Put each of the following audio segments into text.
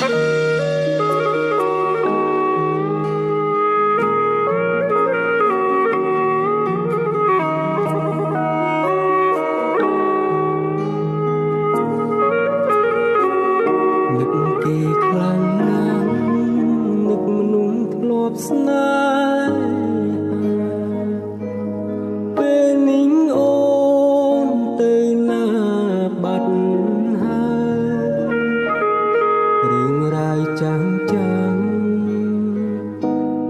នឹកគេខ្លាំងណាស់នឹកមនុស្សធ្លាប់ស្នេហាពេលនេះអូនទៅណាបាត់ហើយរឿងរ៉ាវចាំងចាំង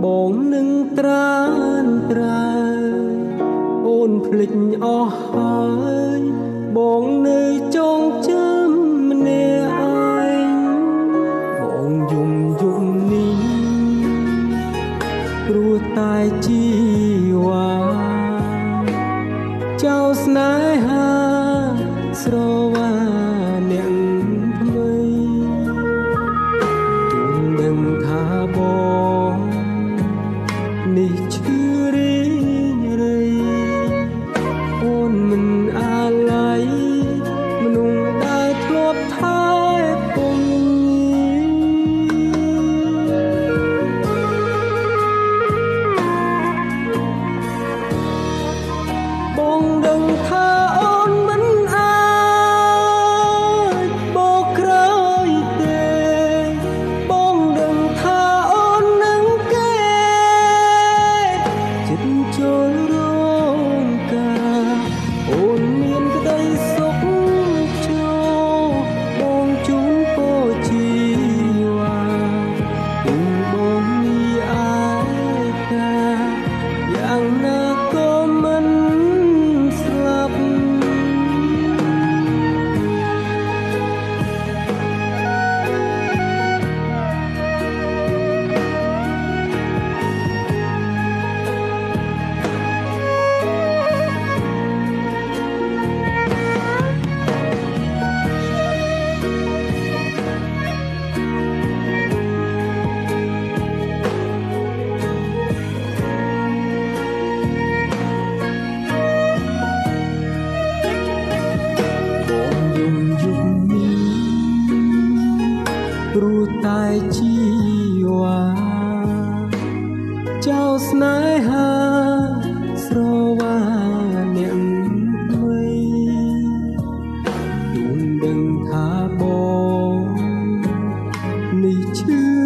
បងនឹងត្រានត្រើយអូនភ្លេចអស់ហើយបងនៅចងចាំម្នាក់ឯងបងយំយំនេះព្រោះតែជីវ៉ាចោលស្នេហាស្រវាអ្នកថ្មីជុំដឹងថាបងនេះឈឺរីងរៃអូនមិនអាល័យមនុស្សដែលធ្លាប់ថែពងបងដឹងថាអូនមិនអាចបកក្រោយទេបងដឹងថាអូននឹងគេចិត្តចូលរងការអូនមានក្តីសុខចូលបងជូនពរជីវ៉ាទូបងនេះឯកាយ៉ាងណាក៏មិនស្លាប់បងយំយំនេះព្រោះតែជីវ៉ាចោលស្នេហាស្រវាអ្នកថ្មីទូនដឹងថាបងនេះឈឺ